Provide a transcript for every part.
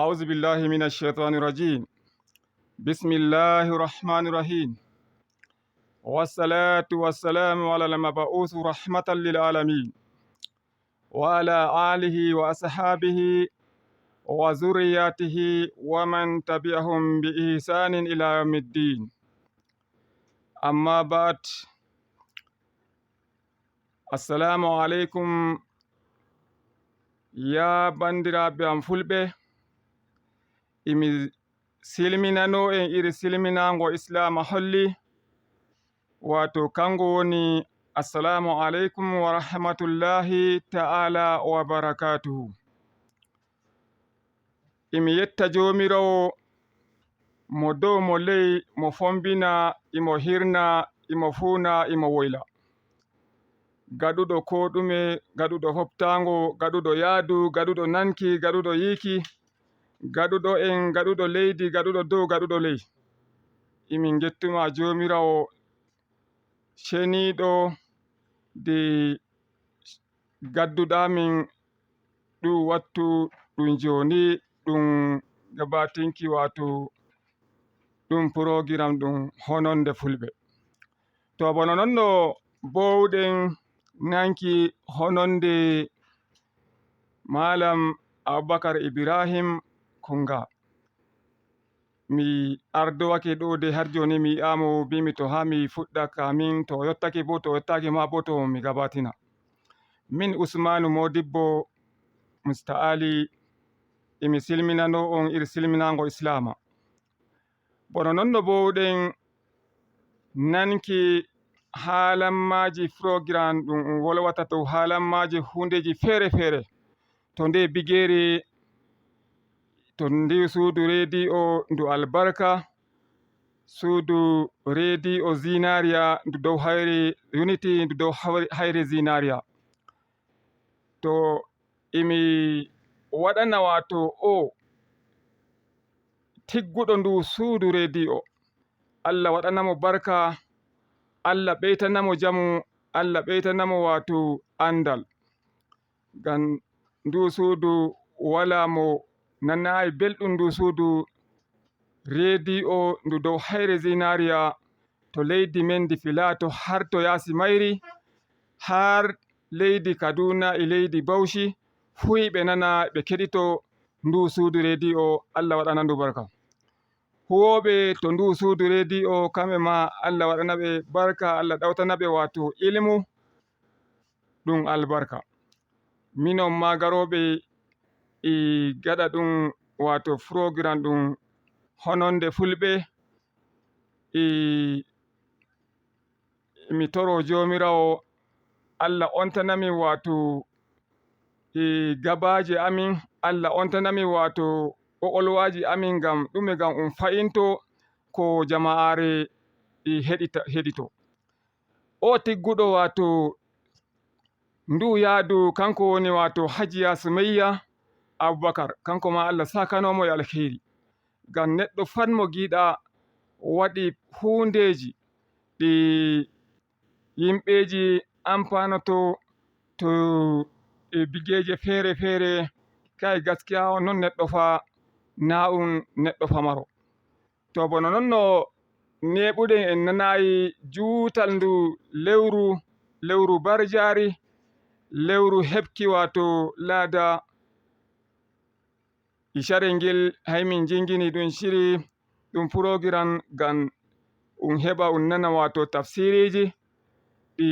Auzu billahi min ashaitani rajim. Bismillahi rahmani rahim. Wassalatu wassalamu ala almab'uth rahmatan lil alamin wa ala alihi wa ashabihi wa zurriyatihi wa man tabi'ahum bi ihsanin ila yawmiddin. Amma ba'd, assalamu alaikum ya bandiraɓe am fulɓe, imi silminano en iri silminago islama holli, wato kango woni assalamu alaikum wa rahmatullahi ta'ala wa barakatuhu. Imi yetta jomirawo mo dow mo ley mo fombina imo hirna imo fuuna imo woyla, gaɗuɗo ko ɗume, gaɗuɗo hoftango, gaɗuɗo yaadu, gaɗuɗo nanki, gaɗuɗo yiiki, gaɗuɗo en, gaɗuɗo leydi, gaɗuɗo dow, gaɗuɗo ley. Imin gettuma jomirawo ceniɗo de gadduɗamin ɗum wattu ɗum joni ɗum gabatinki, wato ɗum program ɗum hononde fulɓe. To bono non no bowɗen nanki hononde Malam Abubakar Ibrahim Kunga, mi ardowake ɗo de har joni mi yi'amo, mbimi to ha mi fuɗɗa kamin to yottake bo, to yottaki ma bo to mi gabatina. Min Usmanu Modibbo Mr Ali, emi silminano on iri silminago islama. Bono non no bowɗen nanki haalammaji program ɗum um wolwata dow haalammaji hundeji fere-fere to nde bigere to ndi suudu rediyo ndu albarka, suudu rediyo zinariya ndu dow hayre unity, ndu dow hayre zinariya. To emi waɗana wato o tigguɗo ndu suudu rediyo, Allah waɗanamo barka, Allah ɓeytanamo jamu, Allah ɓeytanamo wato andal. Ngam ndu suudu wala mo nanayi belɗum ndu suudu rediyo ndu dow hayre zinariya to leydi men ndi Filato, har to yaasi mayri, har leydi Kaduna e leydi Bauchi fuu ɓe nana ɓe keɗito ndu suudu rediyo. Allah waɗana ndu barka. Huwoɓe to ndu suudu rediyo kamɓe ma Allah waɗana ɓe barka, Allah ɗawtana ɓe wato ilmu ɗum albarka. Minon ma garoɓe e gaɗa ɗum wato program ɗum hononde fulɓe, e mi toro jomirawo Allah ontanamin wato e gabaje amin, Allah ontanamin wato ƙwaƙwalwaji amin, ngam ɗume, ngam um fa'into ko jama'are e heɗito. O tigguɗo wato ndu yaadu kanko woni wato Hajiya Sumayya Abubakar, kanko ma Allah sakanomo e alkhairi. Ngam neɗɗo fat mo giɗa waɗi hundeji ɗi yimɓeji amfanoto to e bigeje fere-fere, kai gaskiya non neɗɗo fa na un neɗɗo famaro. To bono non no neɓuɗen en nanayi juutal ndu lewru, lewru barjari, lewru heɓki wato laada e carel ngel hay min jingini ɗum shiri ɗum program ngam um heɓa um nana wato tafsiriji ɗi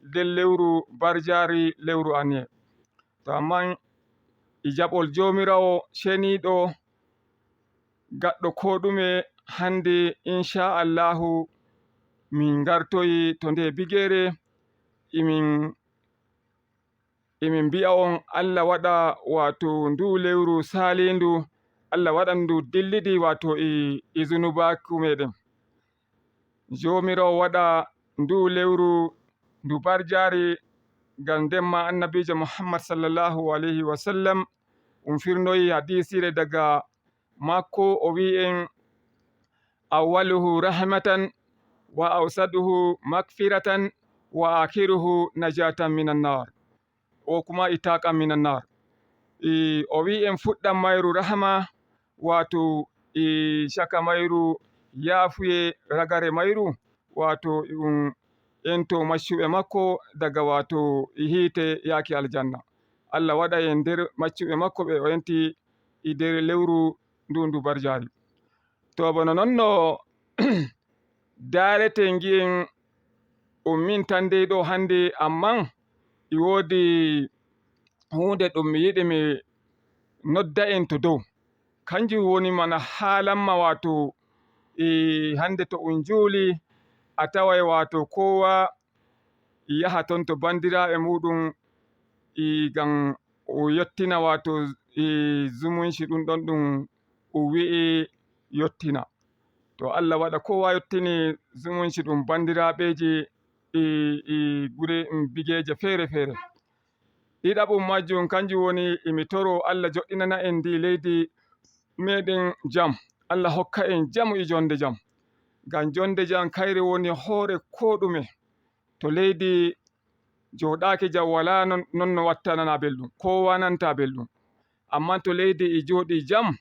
nder lewru barjari, lewru aniye. To amma e jaɓol jomirawo ceniɗo gaɗɗo ko ɗume, hande inchallahu min gartoyi to nde bigere, emin mbi'a on Allah waɗa wato ndu lewru salindu, Allah waɗan ndu dillidi wato e zunubaku meɗen. Jomirawo waɗa ndu lewru ndu barjari, ngam nden ma annabijo Muhammad sallallahu alayhi wa sallam um firnoyi hadisire daga makko, o wi en awwaluhu rahmatan wa awsaduhu magfiratan wa akhiruhu najatan minan nar, o kuma itaqan minan nar. O wi en fuɗɗam mayru rahama. Wato e caka mairu yafuye ragare mairu wato ɗum ento maccuɓe makko daga wato hiite yaaki aljanna. Allah waɗa en nder maccuɓe makko ɓe o enti e nder lewru ndu ndu barjari. To bano non no darete ngi'en um min tan dei ɗo hande, amman e wodi hunde ɗum mi yiɗi mi nodda en to dow. Kanjum woni mana halamma wato e hande to un juuli a tawai wato kowa yaha ton to bandiraɓe muɗum e ngam o yottina wato e zumunci ɗum ɗon ɗum o wi'i yottina. To Allah waɗa kowa yottini zumunci ɗum bandiraɓeji e e gure bigeje fere-fere. Ɗiɗaɓum majum kanjum woni emi toro Allah joɗɗinana en ndi leydi meɗen jam. Allah hokka en jamu e jonde jam. Ngam jonde jam kaire woni hore ko ɗume. To leydi joɗaki jam wala non no watta nana belɗum, kowa nanta belɗum. Amma to leydi e joɗi jam,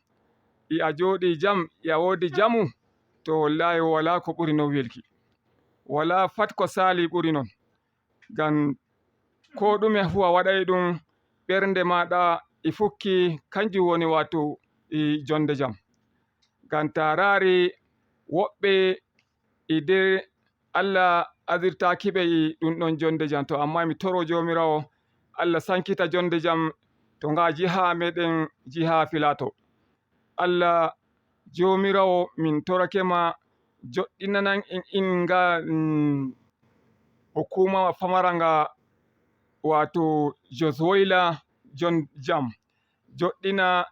e a joɗi jam, e a wodi jamu, to wallahi wala ko ɓuri non welki. Wala fat ko sali ɓuri non. Ngam ko ɗume fu a waɗai ɗum ɓernde maɗa e fukki kanjum woni wato e jonde jam. Ngam ta rari woɓɓe e nder Allah azirtakiɓe e ɗum ɗon jonde jam. To amma mi toro jomirawo Allah sankita jonde jam to nga jiha meɗen jiha Filato. Allah jomirawo min torake ma joɗɗinanan en inga hukuma famara nga wato Jos Woyla jon jam. Joɗɗina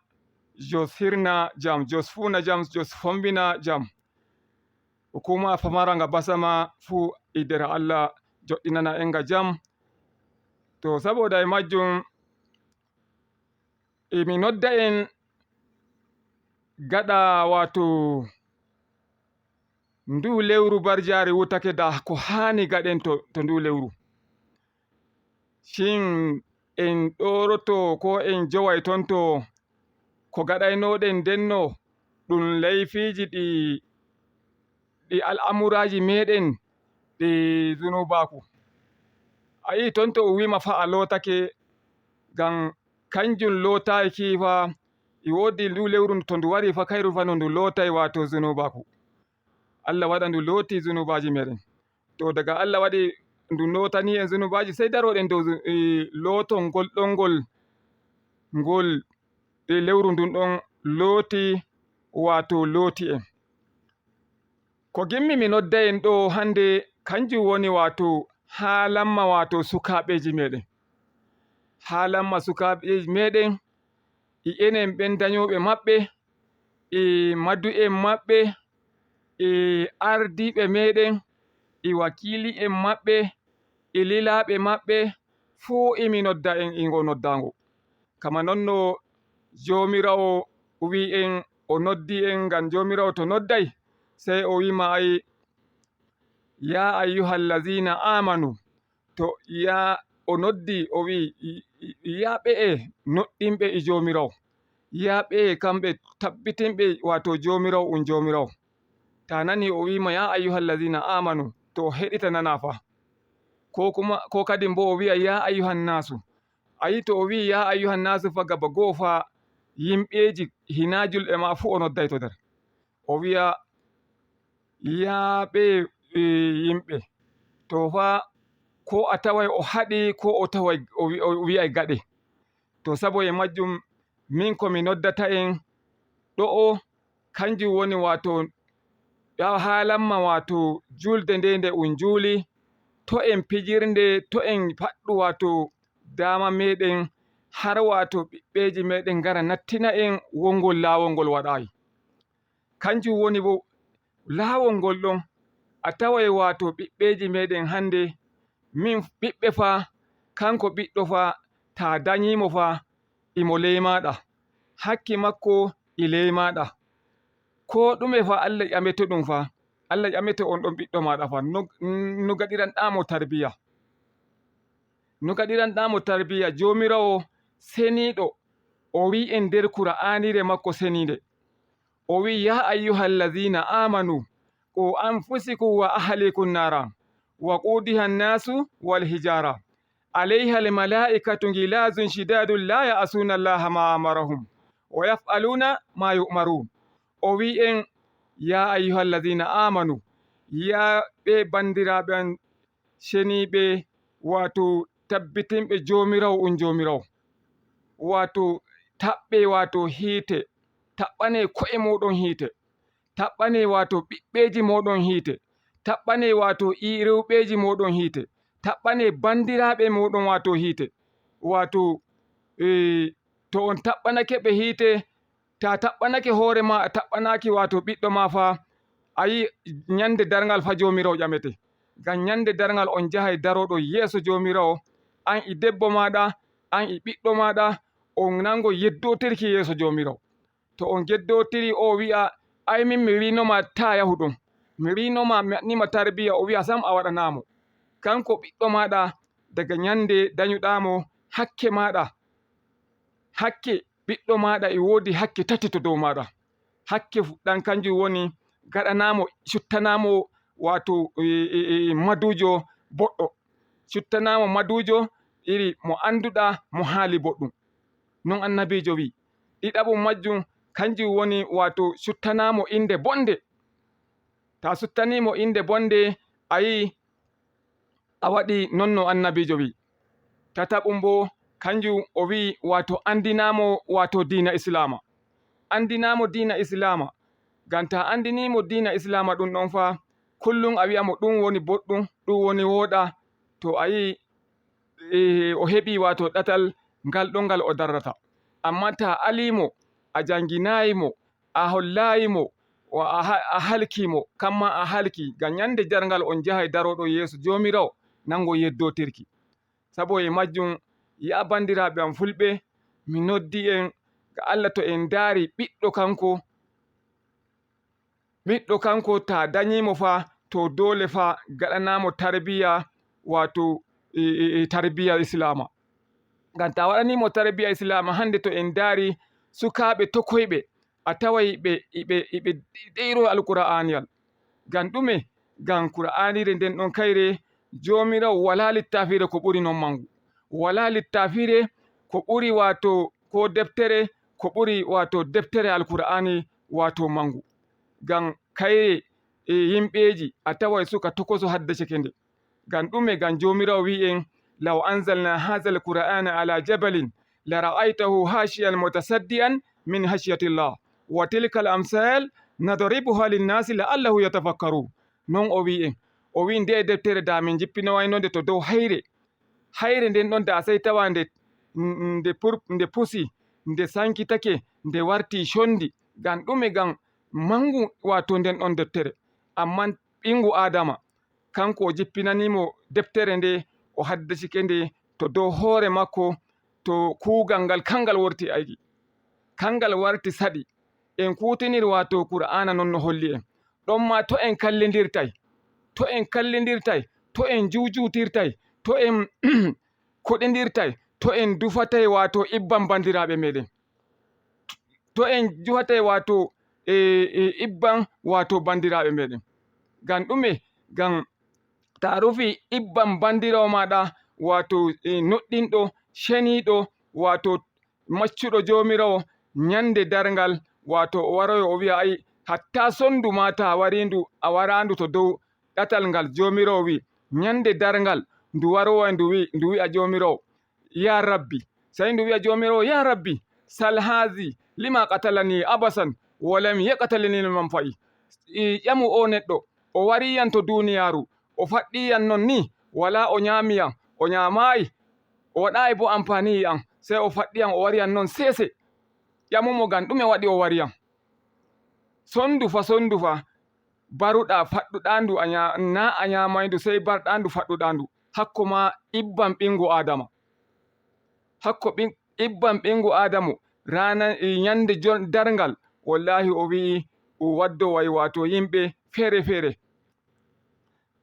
Jos Hirna jam, Jos Funa jam, Jos Fombina jam. Hukuma famara nga Basama fu idere Allah joɗɗinana en nga jam. To saboda e majum emi nodda en gaɗa wato ndu lewru barjari wutake da ko hani gaɗen to ndu lewru. Shin en ɗoroto ko en jowai ton to ko gaɗainoɗen ndenno ɗum laifiji ɗi ɗi al'amuraji meɗen ɗi zunubaku. A yi'i ton to o wima fa a lotake ngam kanjum lotaki fa e wodi ndu lewru to ndu wari fa kairu fa no ndu lotai wato zunubaku. Allah waɗa ndu loti zunubaji meɗen. To daga Allah waɗi ndu lotani en zunubaji sai daroɗen dow lotol ngol ɗon ngol ngol e lewru ndun ɗon loti wato loti en. Ko gimmi mi nodda en ɗo hande kanjum woni wato halamma wato sukaɓeji meɗen. Halamma sukaɓeji meɗen e enen ɓen dayoɓe maɓɓe e madu'en maɓɓe e ardiɓe meɗen e wakili'en maɓɓe e lilaɓe maɓɓe fuu emi nodda en ingo noddango. Kama non no jomirawo wi'i en o noddi en ngam jomirawo to noddai sai o wima ai ya ayyuhallazina amanu to ya o noddi o wi ya ɓe'e noɗɗinɓe e jomirawo. Ya ɓe'e kamɓe tabbitinɓe wato jomirawo un jomirawo. Ta nani o wima ya ayyuhallazina amanu to heɗita nana fa. Ko kuma ko kadin bo o wi'a ya ayyuhannasu. Ayi to o wi ya ayyuhannasu fa gaba go'o fa yimɓeji hina julɓe ma fu o noddai to nder. O wi'a ya ɓe yimɓe to fa ko a tawai o haɗi ko o tawai o wi'ai gaɗe. To sabo e majum min ko mi noddata en ɗo'o kanjum woni wato halamma wato julde nde nde un juuli to en pijirnde to en faɗɗu wato dama meɗen har wato ɓiɓɓeji meɗen ngara nattina en wongol lawol ngol waɗayi. Kanjum woni bo lawol ngol ɗon a tawai wato ɓiɓɓeji meɗen hande min ɓiɓɓe fa kanko ɓiɗɗo fa ta danyimo fa emo ley maɗa. Hakki makko e ley maɗa. Ko ɗume fa Allah ƴamete ɗum fa. Allah ƴamete on ɗon ɓiɗɗo maɗa fa no gaɗiranɗamo tarbiya. No gaɗiranɗamo tarbiya jomirawo seniɗo o wi'i en nder Kur'anire makko seninde. O wi ya ayyuha allazina amanu qu anfusikum wa ahlikum nara wa qudiha nnasu wal hijara alayha almala'ikatu gilazun shidadun la ya'asuna allaha ma amarahum wa yaf'aluna ma yu'marun. O wi en ya ayyuha allazina amanu, ya ɓe bandiraɓe an ceniɓe, wato tabbitinɓe jomirawo un jomirawo, wato taɓɓe wato hiite, taɓɓane ko'e moɗon hiite, taɓɓane wato ɓiɓɓeji moɗon hiite, taɓɓane wato rewɓeji moɗon hiite, taɓɓane bandiraɓe moɗon wato hiite. Wato to on taɓɓanake ɓe hiite, ta taɓɓanake hoore ma, a taɓɓanaki wato ɓiɗɗo ma fa, ayi ñande darngal fa jomirawo ƴamete. Ngam ñande darngal on jahay daroɗo yeeso jomirawo, an e debbo maɗa, an e ɓiɗɗo maɗa, on nango yeddotirki yeeso jomirawo. To on geddotiri, o wi'a ay min mi winoma ta yahu ɗum, mi winoma mi waɗnima tarbiya, o wi'a sam a waɗanamo. Kanko ɓiɗɗo maɗa daga ñande dañuɗamo, hakke maɗa, hakke ɓiɗɗo maɗa e wodi hakke tati to dow maɗa. Hakke fuɗɗan kanjum woni gaɗanamo, cuttanamo wato madujo boɗɗo, cuttanamo madujo iri mo anduɗa mo haali boɗɗum non annabijo wi. Ɗiɗaɓum majjum kanjum woni wato cuttanamo inde bonde. Ta suttanimo inde bonde, ayi a waɗi non no annabijo wi. Tataɓum bo kanjum o wi wato andinamo wato dina islama, andinamo dina islama. Ngam ta andinimo dina islama ɗum ɗon fa kullum a wi'amo ɗum woni boɗɗum, ɗum woni woɗa, to ayi o heɓi wato ɗatal ngal ɗon ngal o darrata. Amma ta alimo, a janginayimo, a hollayimo, a halkimo, kamma a halki. Ngam ñande jarngal on jahay daroɗo yeeso jomirawo nango yeddotirki. Sabo e majjum ya bandiraɓe am fulɓe, mi noddi en ga Allah, to en daari ɓiɗɗo kanko, ɓiɗɗo kanko ta dañimo fa, to dole fa gaɗanamo tarbiya, wato tarbiya islama. Ngam ta waɗanimo tarbiya islama, hande to en daari sukaɓe tokoyɓe, a taway ɓe iɓe iɓe ɗeyro alqur'aniyal. Ngam ɗume? Ngam qur'anire nden ɗon kayre jomirawo wala littafire ko ɓuri non mangu, wala littafire ko ɓuri wato ko deftere ko ɓuri wato deftere alqur'ani wato mangu. Ngam kayre e yimɓeji a taway suka tokoso hadde ceke nde. Ngam ɗume? Ngam jomirawo wi en law anzalna haha alqur'ana ala jabalin la ra'aytahu hashiyan mutasaddian min hashiyatillah wa tilka al amsal nadribuha linnasi la'allahu yatafakkaru. Non o wi en, o wi nde deftere da min jippinowaynode to dow hayre, hayre nden ɗon da sey tawa nde nde pusi, nde sankitake, nde warti condi. Ngam ɗume? Ngam mangu wato nden ɗon deftere. Amma ɓingu adama kanko o jippinanimo deftere nde, o haddacike nde to dow hoore makko, to kuugal ngal kangal worti ayki, kangal warti saɗi. En kutinir wato qur'ana non no holli en ɗon ma, to en kallidirtay, to en kallidirtay, to en jujutirtay, to en kuɗidirtay, to en dufatay wato ibban bandiraɓe meɗen, to en juhatay wato ibban wato bandiraɓe meɗen. Ngam ɗume? Ngam ta rufi ibban bandirawo maɗa wato noɗɗinɗo ceniɗo wato maccuɗo jomirawo, ñande darngal wato o waroyo o wi'a ai hatta sondu ma ta warindu, a warandu to dow ɗatal ngal jomirawo wi ñande darngal ndu warowa, ndu wi, ndu wi'a jomirawo ya rabbi, sey ndu wi'a jomirawo ya rabbi sal hazi lima qatalani abasan walam yaqtalani man fa'i. Ƴamu o neɗɗo o wariyan to duniyaru, o faɗɗiyan non ni wala o ñamiyan, o ñamayi, o waɗayi bo amfani an, sey o faɗɗiyan, o wariyan non sese. Ƴamumo ngam ɗume waɗi o wariyan. Sondu fa, sondu fa baruɗa faɗɗuɗandu na a ñamayndu, sey barɗandu faɗɗuɗandu hakko ma ibban ɓingu adama, hakko ibban ɓingu adamu rana ñande darngal. Wallahi o wi'i o waddoway wato yimɓe feere feere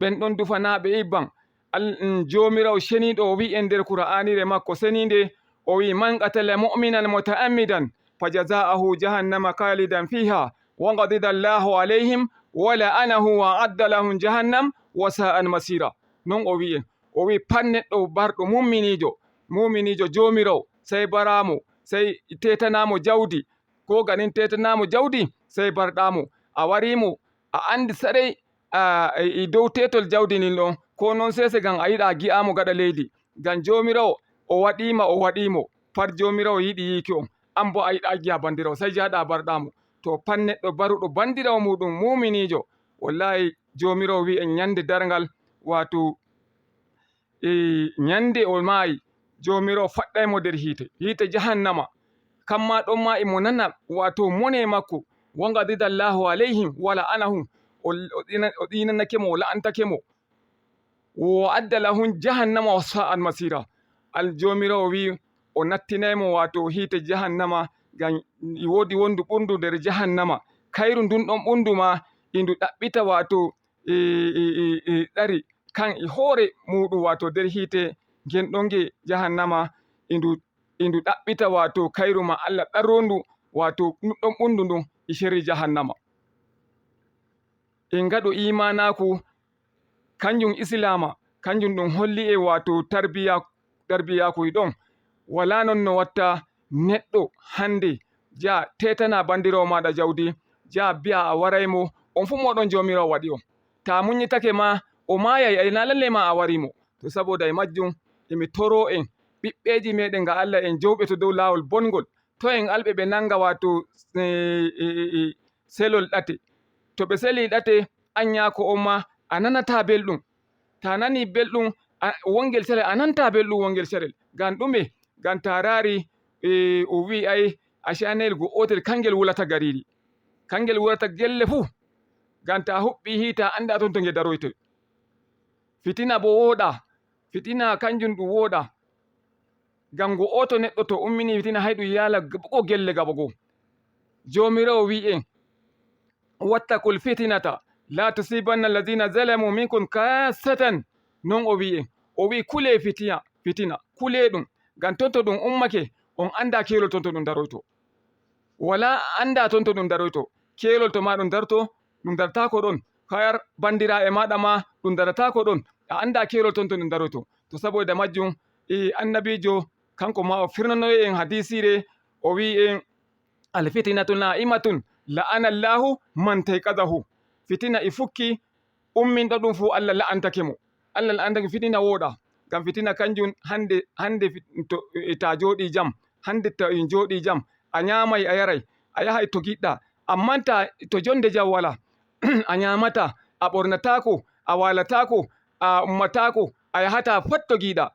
ɓen ɗon dufanaɓe ibban. Jomirawo ceniɗo o wi en nder qur'anire makko seninde, o wi man qatala mu'minan muta'ammidan fa jaza'ahu jahannama khalidan fiha. Wa ghadida llahu alayhim wa la'anahum wa adda lahum jahannam wa sa'an masira. Non o wi'en o wi pat neɗɗo barɗo mumminijo, muminijo jomirawo sey baramo, sey tetanamo jawdi, ko ganin tetanamo jawdi sey barɗamo a warimo a andi sarai e dow tetol jawdi ndin ɗon ko non sese ngam a yiɗa gi'amo gaɗa leydi ngam jomirawo o waɗima o waɗimo pat jomirawo yiɗi yiki on an bo a yiɗa gi'a bandirawo sey jaɗa barɗamo. To pat neɗɗo baruɗo bandirawo muɗum muminijo, wallahi jomirawo wi en ñande dargal, wato e ñande o maayi jomirawo faɗɗaymo nder hiite, hiite jahannama. Kamma ɗon ma emo nana wato mone makko, wa ghadida llahu alayhim wa la'anahum, o ɗinanake mo, o la'antake mo, wa adda lahum jahannama wa sa'at masira. Al jomirawo wi o nattinaymo wato hiite jahannama, ngam wodi wondu ɓurndu nder jahannama, kayru ndun ɗon ɓundu ma indu ɗaɓɓita wato ɗari kan e hoore muɗum wato nder hiite ngenɗon nge jahannama, indu ɗaɓɓita wato kayru ma Allah ɗarrondu wato ɗon ɓundu ndun e sherri jahannama. En ngaɗu imanaku kanjum islama, kanjum ɗum holli e wato tarbiya, tarbiyaku ɗon wala non no watta neɗɗo hande ja tetana bandirawo maɗa jawdi, ja biya a waraymo, on fu moɗon jomirawo waɗi on ta muñitake ma o mayay ay na lalle ma a warimo. To saboda e majjum emi toro en ɓiɓɓeji meɗen ga Allah en jowɓe to dow lawol bongol, to en alɓe ɓe nanga wato selol ɗate, to ɓe seli ɗate an yako on ma a nanata belɗum, ta nani belɗum wongel carel a nanta belɗum wongel carel ngam ɗume, ngam ta rari o wi ai ashanel go'otel kangel wulata gariri, kangel wulata gelle fuu, ngam ta huɓɓi hite a anda ton to nge daroyte. Fitina bo woɗa, fitina kanjum ɗum woɗa, ngam go'oto neɗɗo to ummini fitina hay ɗum yala ko gelle gaba goo. Jomirawo wi en wattakul fitinata la tusibanna alladhina zalamu minkum kasatan, non o wi en, o wi kule fitina, fitina kule ɗum, ngam ton to ɗum ummake on anda kerol ton to ɗum daroyto, wala anda ton to ɗum daroyto, kerol to ma ɗum darto ɗum dartako ɗon, har bandira e maɗa ma ɗum daratako ɗon, a anda kerol ton to ɗum daroyto. To saboda majjum e annabijo kanko ma o firnanoyi en hadisire, o wi en alfitinatu na'imatun la'ana llahu man tayqadahu, fitina e fukki umminɗo ɗum fu Allah la'antake mo, Allah la'antake. Fitina woɗa, ngam fitina kanjum hande hande to ta joɗi jam, hande to en joɗi jam a ñamay a yaray a yahay to giɗɗa, amma ta to jonde jam wala a ñamata a ɓornatako a walatako a ummatako a yahata fat to giɗa,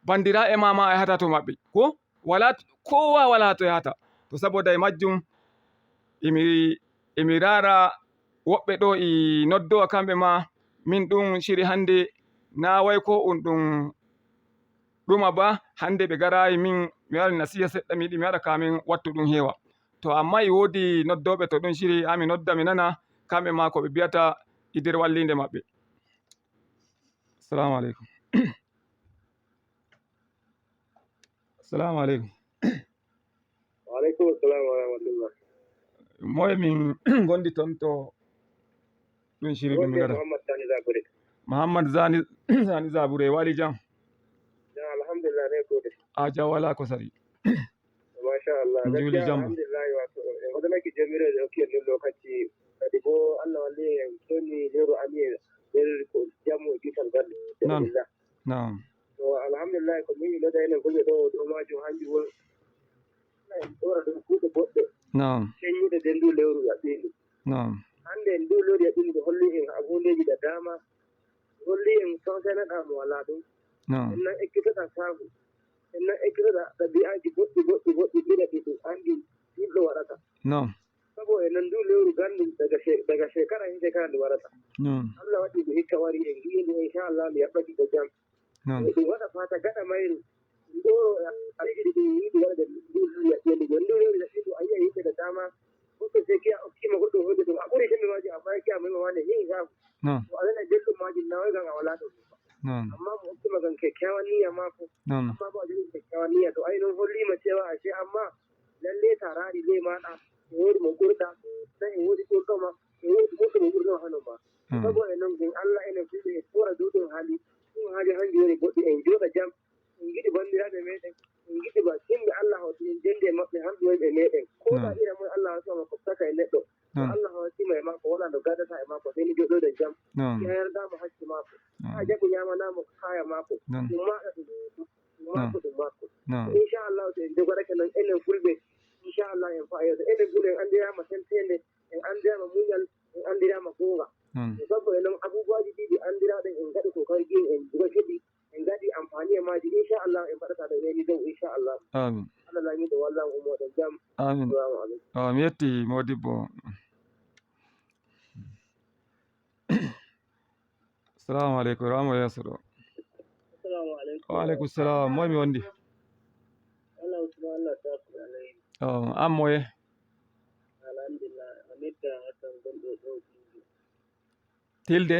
bandira e mama a yahata to maɓɓe, ko wala kowa wala to yahata. To saboda e majjum emi rara woɓɓe ɗo e noddowa kamɓe ma min ɗum shiri hande na wai ko un ɗum ɗuma ba, hande ɓe garayi min mi waɗi nasiha seɗɗa, mi yiɗi mi waɗa kamin wattu ɗum hewa. To amma e wodi noddoɓe to ɗum shiri ha mi nodda mi nana kamɓe ma ko ɓe biyata e nder wallinde maɓɓe. Assalamu aleykum. Assalamu aleykum. Wa aleykum assalam wa rahmatullah. Moye min gondi toon to ɗum shiri ɗum mi gaɗa? Mouhammad Sani Zabure. Mouhammad Sani Sani Zabure, waɗi jam? Jam alhamdulillah, ne gode. A jam wala ko sari. Masha Allah. Juuli Gaskiya jam. Alhamdulillah, wato en waɗanake jamiroje hokki en ɗum lokaci kadi bo Allah walli en toni lewru ami nder ko jamu e kisal balɗe. Non. Alhamdulillah. Nam. To alhamdulillah, ko min loda enen fulɓe ɗo ɗo majum hanjum won en ɗora ɗum kuuɗe boɗɗe Nam. ceññuɗe nden ndu lewru yaɓɓindu. Nam. Hannde en ndu lewru yaɓɓindu ɗo holli en hundeji da dama, holli en sosenaɗa mo wala ɗum. Nam. En nan ekkitoɗa saabu, en nan ekkitoɗa ɗabi'aji boɗɗi boɗɗi boɗɗi gila ɗi ɗum anndi yimɓe waɗata. Nam. Sabu e nan ndu lewru gandu daga daga shekara hin shekara ndu warata. Nam. Allah waɗi ɗum hikka wari en gi'indu inchallah ndu yaɓɓaki ko jam. Nam. Ɗum waɗa fata gaɗa mayru ɗo aliji ɗi ɗum yiɗi waɗa ndu lewru yaɓɓindu ndu lewru yaɓɓindu a yi'a yimɓe da dama goɗɗo sey kiya okkima goɗɗum hunde ɗum a ɓuri himɓe maji amma kiya muhimma wane hin saabu. Nam. To a nana belɗum majum nawoy gan a wala ɗum. Nam. Amma mo hokkima gan kyakkyawan niyya mako. Nam. Amma bo a jogi kyakkyawan niyya to ai noon hollima cewa ashe amma Lalle ta raari ley maɗa e woodi mo ɓurɗa tan, e woodi ɓurɗoma, e woodi goɗɗo mo ɓurɗoma hanon ma. Sabo e noon gen Allah enen fulɓe e tora dow ɗum haali, ɗum haali hanjum woni goɗɗi. En jooɗa jam, en giɗi bandiraɓe meɗen, en giɗi ba himɓe Allah hawti en jendi e maɓɓe, hamɓe woni ɓe meɗen. Ko da ira moye Allah hawtima ko saka e neɗɗo, to Allah hawtima e makko wala no gadata e makko, seni joɗoɗen jam. Ya yardama hakki makko, ha jaɓu ñamanamo kaya makko, ɗum maɗa, ɗum makko, ɗum makko. Inchallahu to en jogorake noon enen fulɓe, inchallah en fa yeeso. Enen fulɓe en andirama sentede, en andirama muñal, en andirama goonga. Sabu e noon abubuwaji ɗi ɗi andiraɗen, en gaɗi ko kadi en joga keɗi, en gaɗi amfani e maji, inchallah en mbaɗata ɗo heni dow, inchallah. Amin. Allah lamiɗo wallan ummoɗen jam. Amin. Assalamu aleykum. A mi yetti modibbo. Assalamu aleykum ramo yeeso ɗo. Assalamu aleykum. Wa aleykum salam. Moye mi wondi? Allah usman, Allah sakure alayhi. O an moye? Alhamdulillah, amidda Hassan gonɗo ɗo Jingi. Tilde?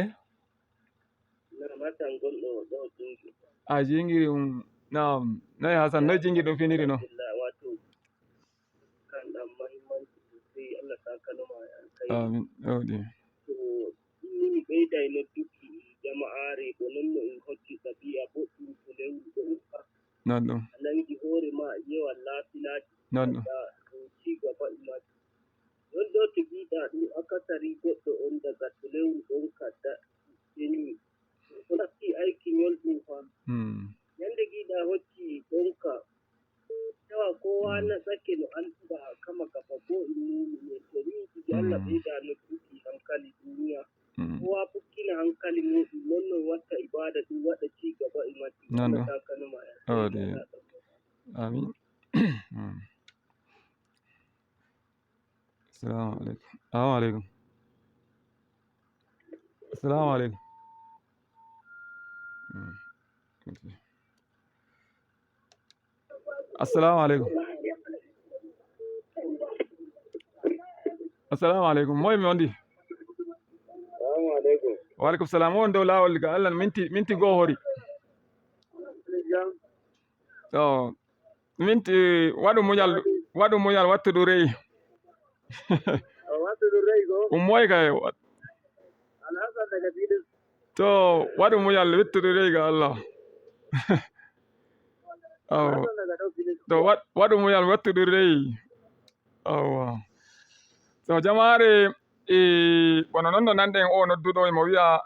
Nam, Hassan gonɗo ɗo Jingi. A jingiri um nam noyi Hasan, noyi jingiri ɗum finiri no? Alhamdulillah, wato kan ɗan mahimmanci sosai, Allah sakanoma kai. Amin ɗowɗi. To ni mi ɓeyday nodduki jama'are bo non no en hokki ɗabi'a boɗɗum to lewru ɗo ukka Non ɗum. A nangi hoore ma yewan laafilaji. Non ɗum. Da ɗum ci gaba e majum non ɗo to mbiɗa ɗum akasari goɗɗo on daga to lewru ɗon ka seni o natti aiki nyolɗum fa. Ñande giɗa hocci ɗonka tawa kowa na tsake no anduɗa kama gaba bo innumi ne to ni ɗiɗi Allah ɓeyda nodduki hankali duniya. Kowa fukkina hankali muɗum non non watta ibada ɗum waɗa ci gaba e majum. Non Allah ɗum. sakanoma. Ɗowɗi, amin. Assalamu aleykum. Assalamu aleykum. Assalamu aleykum. Assalamu aleykum. Assalamu aleykum. Moye mi wondi? Salamu aleykum. Wa aleykum salam. On dow lawol ga Allah, minti goo hori. Jam. To minti, waɗu muñal, waɗu muñal, wattu ɗum reyi. O wattu ɗum reyi ko. Ɗum moy kay? Alhasan daga fiɗin. To waɗu muñal, wittu ɗum reyi ga Allah aw. Alhasan daga ɗo fiɗin. To waɗu muñal, wattu ɗum reyi awa. To jama'are e bono noon no nanɗen o nodduɗo emo wiya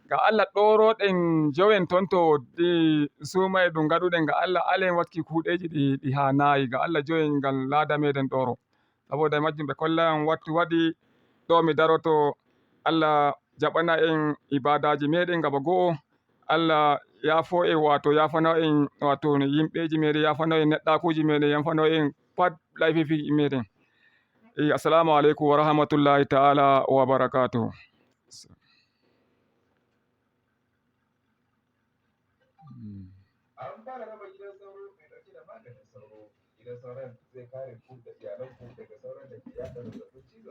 ga Allah ɗoroɗen jowen toon to ɗi sumay ɗum gaɗuɗen ga Allah alen wakki kuuɗeji ɗi ɗi hanayi ga Allah jowen ngal laada meɗen ɗoro. Saboda e majjum ɓe kollayan wattu waɗi ɗo mi daroto. Allah jaɓana en ibadaji meɗen gaba go'o. Allah yaafo en, wato yafano en, wato yimɓeji meɗen yafano en, neɗɗakuji meɗen yafano en, pat layfifi meɗen. E assalamu aleykum wa rahmatullahi taala wa barakatuhu. An fara raba gidan sauro mai ɗauke da maganin sauro. Gidan sauron zai kare ku da iyalanku daga sauron da ke yaɗa zazzabin cizon